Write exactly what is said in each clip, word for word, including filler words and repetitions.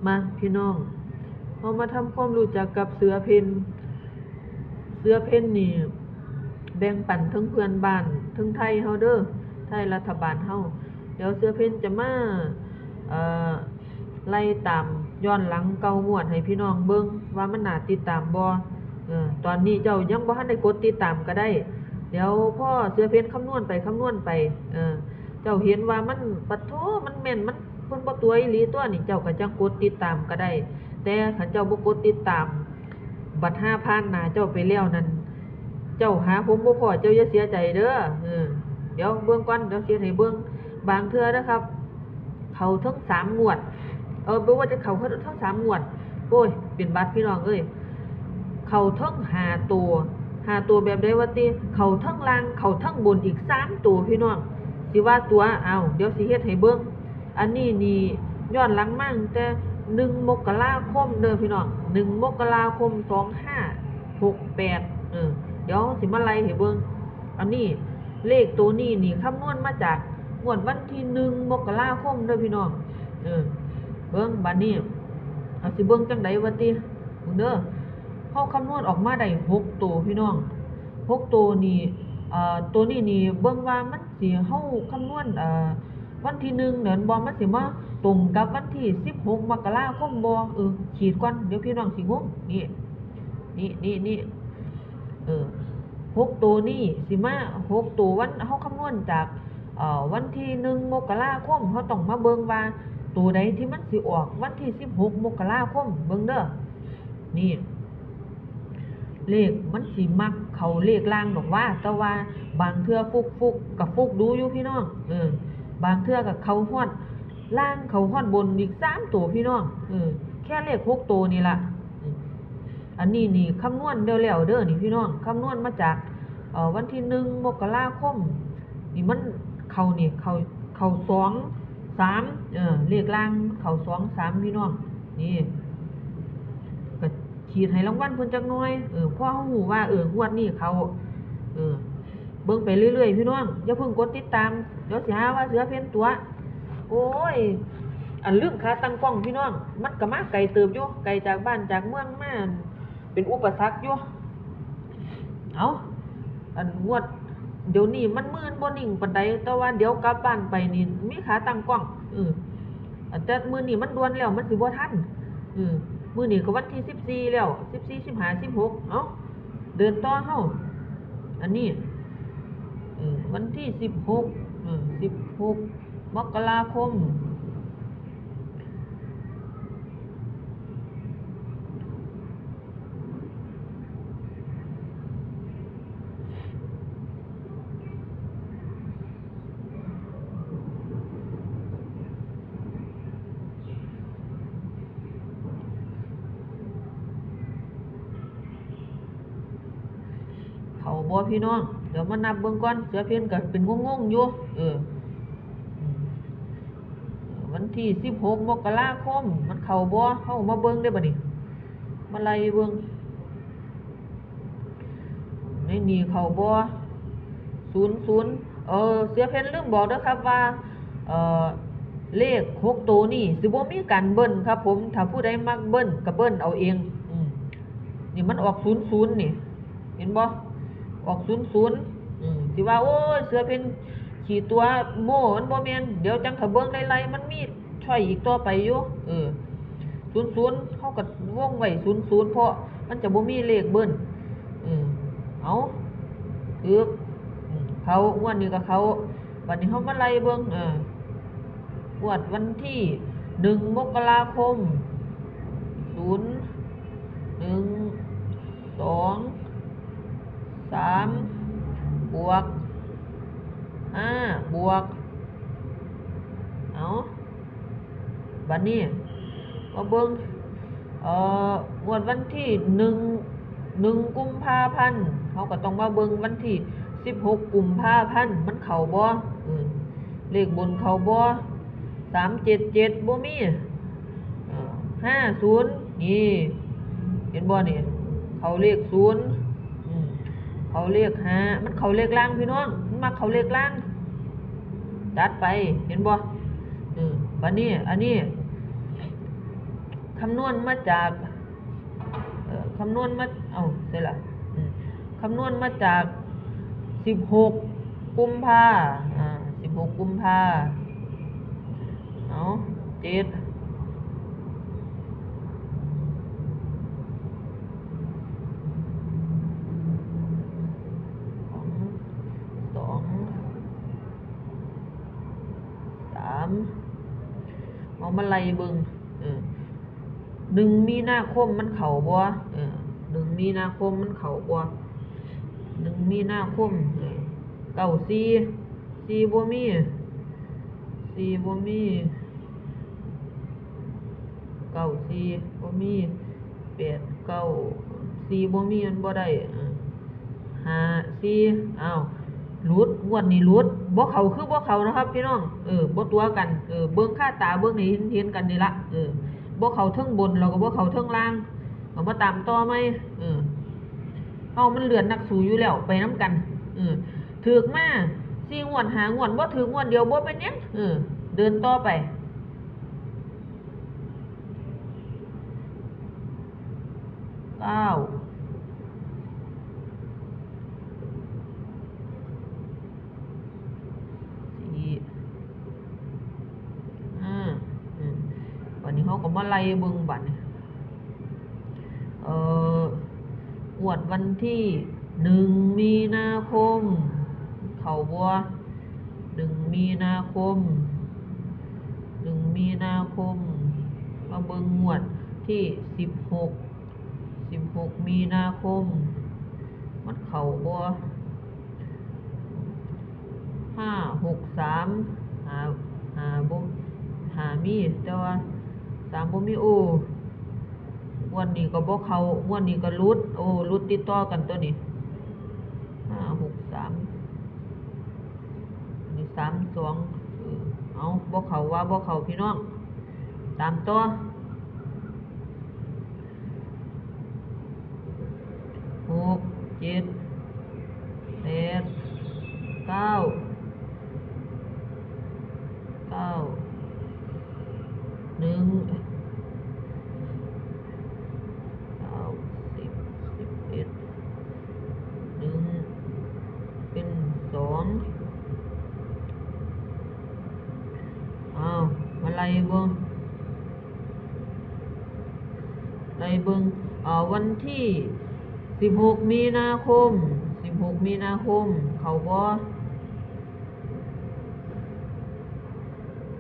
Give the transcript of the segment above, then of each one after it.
มาพี่น้อง เฮามาทำความรู้จักกับเสือเพ่น เสือเพ่นนี่ แบ่งปันเทิงเพื่อนบ้านเทิงไทยเฮาเด้อ ไทยรัฐบาลเฮา เดี๋ยวเสือเพ่นจะมา เอ่อ ไล่ตามย้อนหลังเก้างวดให้พี่น้องเบิ่งว่ามันน่าติดตามบ่ เออ ตอนนี้เจ้ายังบ่ทันได้กดติดตามก็ได้ เดี๋ยวพอเสือเพ่นคำนวณไปคำนวณไป เออ เจ้าเห็นว่ามัน ปะโถ มันแม่น มัน เพิ่นบ่ตั๋วอีหลีตั๊วนี่ เจ้าก็จั่งกดติดตามก็ได้ แต่คันเจ้าบ่กดติดตาม บัดห่าผ่านหน้าเจ้าไปแล้วนั่น เจ้าหาผมบ่พ้อ เจ้าอย่าเสียใจเด้อ เออ เดี๋ยวเบิ่งก่อน เดี๋ยวสิเฮ็ดให้เบิ่ง บางเทื่อนะครับ เข้าเทิงสามงวด เออ บ่ว่าจะเข้าเทิงสามงวด โอ้ย เป็นหวัดพี่น้องเอ้ย เข้าเทิงห้าตัว ห้าตัวแบบใดวะติ เข้าเทิงล่าง เข้าเทิงบนอีกสามตัวพี่น้อง สิว่าตั๋ว เอ้า เดี๋ยวสิเฮ็ดให้เบิ่ง อันนี้นี่ย้อนหลังมาตั้งแต่หนึ่งมกราคมเด้อพี่น้อง หนึ่งมกราคมสองห้าหกแปด เออ เดี๋ยวสิมาไล่ให้เบิ่ง อันนี้เลขตัวนี้นี่คำนวณมาจากงวดวันที่หนึ่งมกราคมเด้อพี่น้อง เออ เบิ่งบัดนี้ เอาสิเบิ่งจั่งใดวะติ เบิ่งเด้อ เฮาคำนวณออกมาได้หกตัวพี่น้อง หกตัวนี่ เอ่อ ตัวนี้นี่เบิ่งว่ามันสิ เฮาคำนวณ เอ่อ วันที่หนึ่งเนี่ย บ่ มันสิมาตรงกับวันที่สิบหกมกราคมบ่ เออ ขีดก่อน เดี๋ยวพี่น้องสิงง นี่ นี่ นี่ นี่ เออ หกตัวนี่สิมา หกตัววัน เฮาคำนวณจาก เอ่อ วันที่หนึ่งมกราคม เฮาต้องมาเบิ่งว่าตัวใดที่มันสิออกวันที่สิบหกมกราคม เบิ่งเด้อ นี่ เลขมันสิมักเข้าเลขล่างดอกว่า แต่ว่าบางเทื่อฟุกๆ ก็ฟุกดูอยู่พี่น้อง เออ บางเทื่อก็เข้าฮอดล่าง เข้าฮอดบนอีกสามตัวพี่น้อง เออ แค่เลขหกตัวนี่ล่ะ อืม อันนี้นี่คำนวณแล้วๆเด้อนี่พี่น้อง คำนวณมาจาก เอ่อ วันที่หนึ่งมกราคม นี่มันเข้านี่ เข้า เข้าสองสาม เออ เลขล่างเข้าสองสามพี่น้อง นี่ ก็ขีดให้รางวัลเพิ่นจักหน่อย เออ พอเฮาฮู้ว่า เออ งวดนี้เข้า เออ เบิ่งไปเรื่อยๆพี่น้อง อย่าเพิ่งกดติดตาม เดี๋ยวสิหาว่าเสือเพ่นตั๋ว โอ้ย อันลืมขาตั้งกล้องพี่น้อง มันก็มาไกลเติบอยู่ ไกลจากบ้านจากเมืองมา เป็นอุปสรรคอยู่ เอ้า อันงวด เดี๋ยวนี้มันมือบ่นิ่งปานใด แต่ว่าเดี๋ยวกลับบ้านไปนี่มีขาตั้งกล้อง เออ อันแต่มื้อนี้มันด่วนแล้ว มันสิบ่ทัน เออ มื้อนี้ก็วันที่สิบสี่แล้ว สิบสี่ สิบห้า สิบหก เอ้า เดินต่อเฮา อันนี้ เออ วันที่สิบหก เออ สิบหก มกราคม เข้าบ่พี่น้อง เดี๋ยวมานับเบิ่งก่อน เสือเพ่นก็เป็นงงๆอยู่ เออ วันที่สิบหกมกราคม มันเข้าบ่ เฮามาเบิ่งเด้อบัดนี้ มาไล่เบิ่ง ในนี่เข้าบ่ ศูนย์ศูนย์ เออ เสือเพ่นลืมบอกเด้อครับว่า เอ่อ เลขหกตัวนี่สิบ่มีการเบิ้ลครับผม ถ้าผู้ใดมักเบิ้ลก็เบิ้ลเอาเอง อืม นี่มันออกศูนย์ศูนย์นี่ เห็นบ่ ออกศูนย์ศูนย์ อืม สิว่า โอ้ย เสือเพ่นขี้ตั๋วโม้ มันบ่แม่น เดี๋ยวจั่งถ้าเบิ่งไล่ๆ มันมี choice อีกต่อไปอยู่ เออ ศูนย์ศูนย์ เฮาก็วงไว้ศูนย์ศูนย์ เพราะมันจะบ่มีเลขเบิ้ล เออ เอา ถืก อืม เข้า งวดนี้ก็เข้า บัดนี้เฮามาไล่เบิ่ง เออ งวดวันที่หนึ่งมกราคม ศูนย์ หนึ่ง สอง สาม บวก ห้า บวก เอา บัดนี้ มาเบิ่ง เอ่อ งวดวันที่หนึ่ง หนึ่งกุมภาพันธ์ เฮาก็ต้องมาเบิ่งวันที่สิบหกกุมภาพันธ์ มันเข้าบ่ เออ เลขบนเข้าบ่ สามเจ็ดเจ็ด บ่มี เอ่อ ห้าศูนย์ นี่ เห็นบ่นี่ เข้าเลขศูนย์ อืม เข้าเลขห้า มันเข้าเลขล่างพี่น้อง มันมักเข้าเลขล่าง จัดไป เห็นบ่ เออ บัดนี้ อันนี้ คำนวณมาจาก เอ่อ คำนวณมา เอ้า ใช่ละ อืม คำนวณมาจาก สิบหก กุมภา อ่า สิบหก กุมภา เอา เจ็ด สอง สอง สาม เอามาไล่เบิ่ง เออ หนึ่ง มีนาคมมันเข้าบ่ เออ หนึ่ง มีนาคมมันเข้าบ่ หนึ่ง มีนาคม เออ เก้า สี่ สี่ บ่มี สี่ บ่มี เก้า สี่ บ่มี แปด เก้า สี่ บ่มี มันบ่ได้ เออ ห้า สี่ อ้าว หลุด งวดนี้หลุด บ่เข้าคือบ่เข้านะครับพี่น้อง เออ บ่ตั๋วกัน เออ เบิ่งคาตาเบิ่งให้เห็นๆกันนี่ละ เออ บ่เข้าเทิงบน แล้วก็บ่เข้าเทิงล่าง ก็มาตามต่อใหม่ เออ เฮามันเลือดนักสู้อยู่แล้ว ไปนำกัน เออ ถืกมา สี่ งวด ห้า งวด บ่ถืกงวดเดียว บ่เป็นหยัง เออ เดินต่อไป เก้า สี่ ห้า อืม บัดนี้เฮาก็มาไล่เบิ่งบัดนี้ เอ่อ งวดวันที่ หนึ่ง มีนาคม เข้าบ่ หนึ่ง มีนาคม หนึ่ง มีนาคม มาเบิ่งงวดที่ สิบหก สิบหก มีนาคม มันเข้าบ่ ห้า หก สาม ห้า ห้า บ่ ห้า มี แต่ว่า สาม บ่มี โอ้ งวดนี้ก็บ่เข้า งวดนี้ก็หลุด โอ้ หลุดติดต่อกันตัวนี้ ห้า หก สาม อันนี้ สาม สอง เออ เอา บ่เข้าว่าบ่เข้าพี่น้อง ตามต่อ หก เจ็ด แปด เก้า เก้า หนึ่ง เก้า สิบ สิบเอ็ด หนึ่ง เป็น สอง อ้าว มาไล่เบิ่ง ไล่เบิ่ง เอ่อ วันที่ สิบหก มีนาคม สิบหก มีนาคม เข้าบ่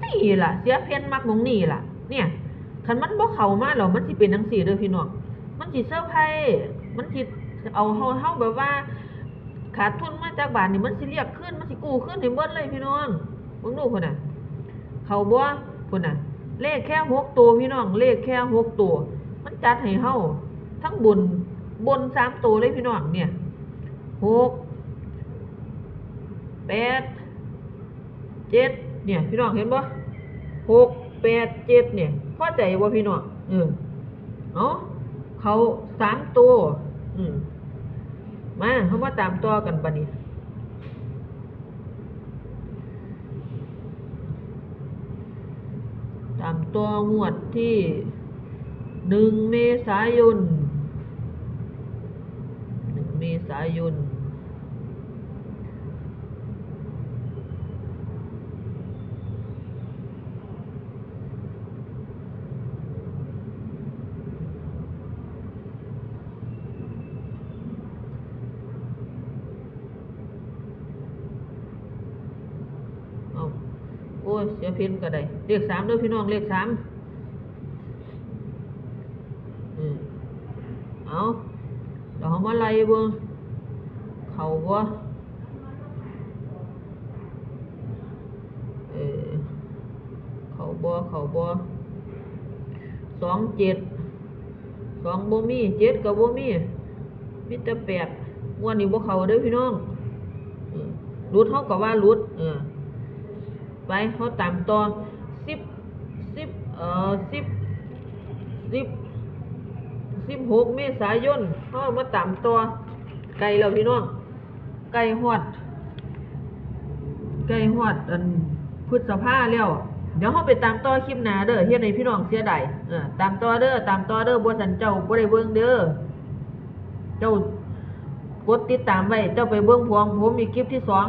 นี่ล่ะ เสียเพ่นมักหม่องนี่ล่ะ เนี่ย คันมันบ่เข้ามาแล้ว มันสิเป็นจั่งซี้เด้อพี่น้อง มันสิเซอร์ไพรส์ มันสิเอาเฮา เฮาแบบว่า ขาดทุนมาจักบาทนี่ มันสิเรียกคืน มันสิกู้คืนให้เบิดเลยพี่น้อง เบิ่งดูพุ้นน่ะ เข้าบ่ พุ้นน่ะ เลขแค่หกตัวพี่น้อง เลขแค่หกตัว มันจัดให้เฮา ทั้งบน บนสามตัวเลยพี่น้อง เนี่ย หก แปด เจ็ด เนี่ย พี่น้องเห็นบ่ หก แปด เจ็ด เนี่ย พอใจบ่พี่น้อง เออ เอา เข้าสามตัว อืม มา เฮามาตามต่อกันบัดนี้ ตามต่องวดที่ หนึ่ง เมษายน หนึ่ง เมษายน เอา โอ้ย เสียเพ่นก็ได้ เลขสามเด้อพี่น้อง เลขสาม อืม เอา เดี๋ยวเฮามาไล่เบิ่ง เข้าบ่ เออ เข้าบ่ เข้าบ่ สอง เจ็ด สอง บ่มี เจ็ด ก็บ่มี มีแต่ แปด งวดนี้บ่เข้าเด้อพี่น้อง เออ หลุดเฮาก็ว่าหลุด เออ ไป เฮาตามต่อ สิบ สิบ เอ่อ สิบ สิบ สิบหก เมษายน เฮามาตามต่อ ใกล้แล้วพี่น้อง ใกล้ฮอด ใกล้ฮอดอันพฤษภาแล้ว เดี๋ยวเราไปตามต่อคลิปหน้าเด้อ เฮ็ดให้พี่น้องเสียดาย เออ ตามต่อเด้อ ตามต่อเด้อ บ่ซั้นเจ้าบ่ได้เบิ่งเด้อ เจ้ากดติดตามไว้ เจ้าไปเบิ่งของผมอีกคลิปที่สอง